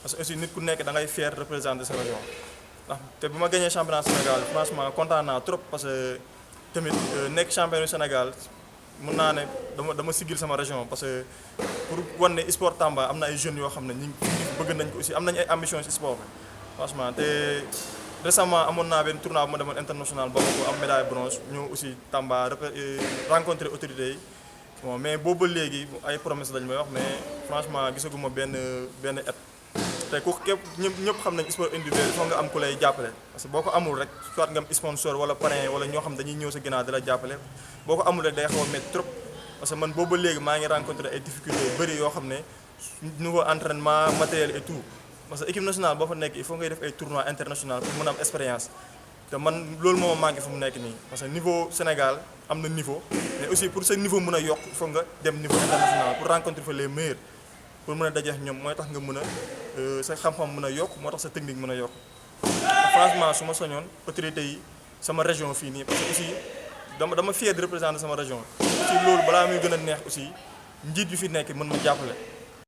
parce que aussi nit ku nekk da ngay fier représenter sa région ndax te bu ma gagné championnat Sénégal franchement kontaan naa trop parce que tamit nekk champion du Sénégal mun naa ne dama sigil sama région parce que pour wan ne sport Tamba am na ay jeunes yoo xam ne ñi bëgg nañ ko aussi am nañ ay ambition ci sport bi franchement te récemment amoon naa benn tournoi bu ma demoon international boobu ko am médaille bronze ñëw aussi Tamba rencontré autorités yi bon mais boobu ba léegi ay promesse lañ may wax mais franchement gisaguma benn et te ku képp ñëpp xam nañ sport individuel il faut nga am ku lay jàppale parce que boo ko amul rek soit nga am sponsor wala parrain wala ñoo xam dañuy ñëw sa ginnaaw di la jàppale boo ko amul rek day xaw a métti trop parce que man boobu ba léegi maa ngi rencontré ay difficultés yu bëri yoo xam ne nouveau entraînement matériel et tout parce que équipe nationale boo fa nekk il faut ngay def ay tournois international pour mën a am expérience te man loolu moo ma manqué fu mu nekk nii parce que niveau Sénégal am na niveau mais aussi pour sa niveau mën a yokk il faut nga dem niveau international pour rencontrer fa les meilleurs pour mën a dajeex ñoom mooy tax nga mën a sa xam-xam mën a yokk moo tax sa technique mën a yokk franchement su ma soñoon autorités yi sama région fii nii parce que aussi dama fier de représenter sama région aussi loolu balaa muy gën a neex aussi njiit yu fi nekk mën ma jàppale